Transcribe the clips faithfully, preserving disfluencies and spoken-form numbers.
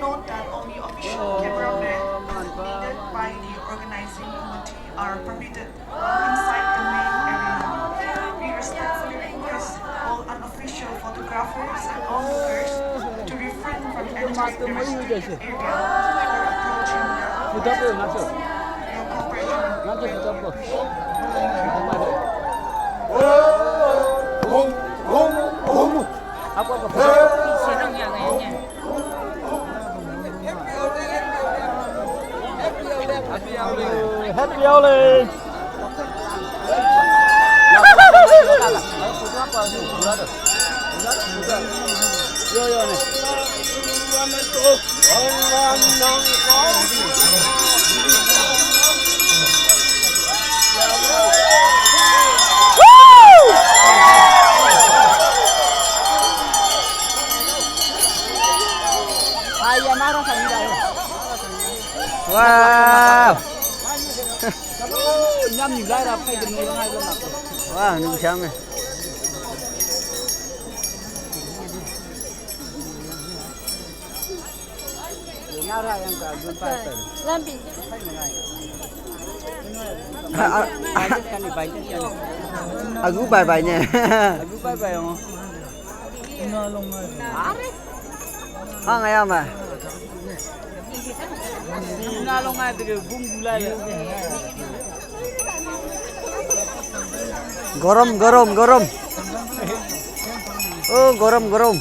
Note that only official cameramen needed by the organizing committee are permitted inside the main area. We respectfully request all unofficial photographers and onlookers to refrain from entering the restricted area or approaching the participants. Your cooperation will be appreciated. Happy Holi. Wow. Wow, nung siya, eh. Agu bye bye ne. Agu bye bye. Ang ayama. Gorom, gorom, gorom. Oh, gorom, gorom.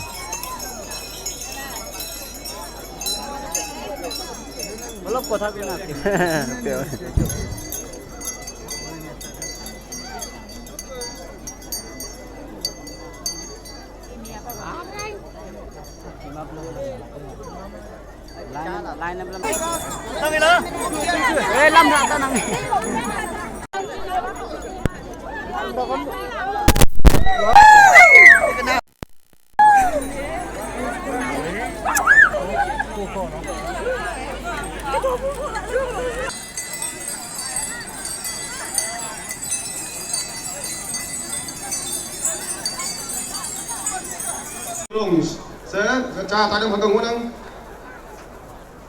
অলপ কথা কৈ না। Sa, sa, sa,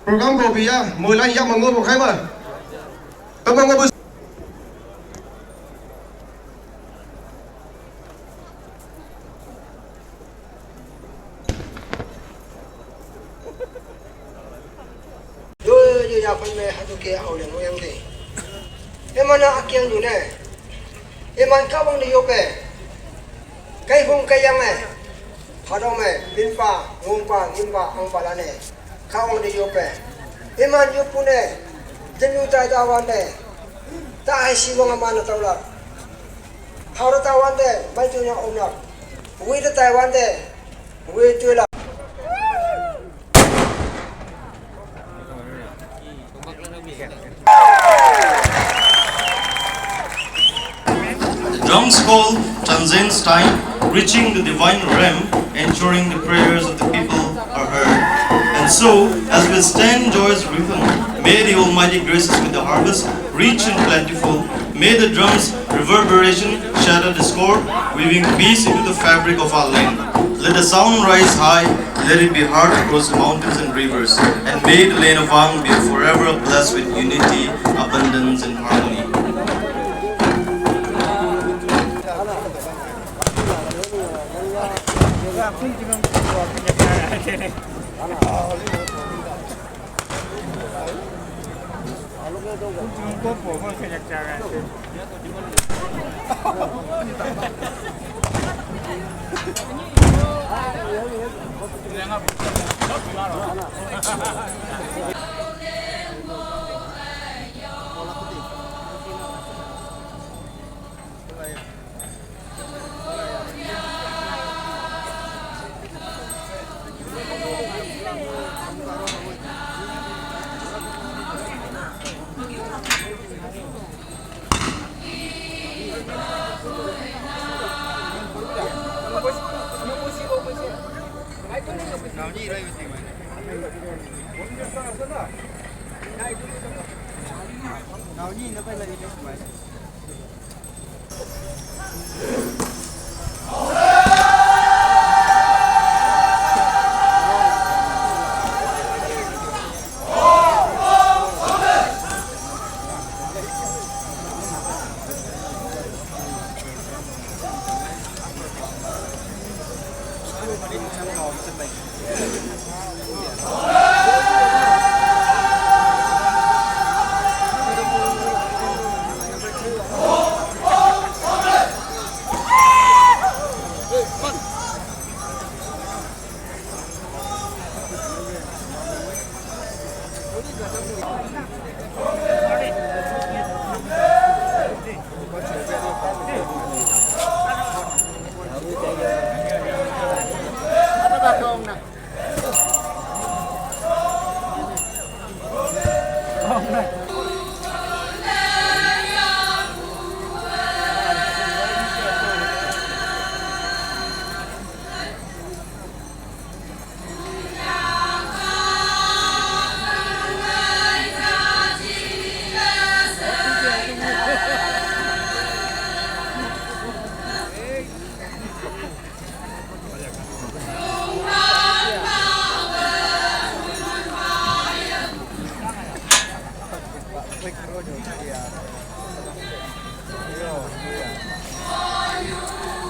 Program ko biya, moilan ya mango bo khai ba. Tama ngo bus. Yo, yo, yo, ya pan me hatu ke au le mo yang de. Emana akiang du ne. Eman ka wang de yo pe. Kai hong kai yang eh. Hadong me, bin pa, ngum pa, ngim pa, ang pa la ne. Ka ong de yo pe. Iman yo pu ne. Jenu tai ta wan de. Ta hai si wang aman ta la. Hau ta wan de, bai tu nya om la. Wi ta tai wan de. Wi tu la. The drums call transcends time, reaching the divine realm, ensuring the prayers of the people are heard. And so, as we stand in joyous rhythm, may the Almighty grace us with the harvest, rich and plentiful. May the drums' reverberation shatter discord, weaving peace into the fabric of our land. Let the sound rise high, let it be heard across the mountains and rivers, and may the land of Ang be forever blessed with unity, abundance, and harmony.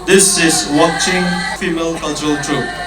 This is Wakching Female Cultural Troupe.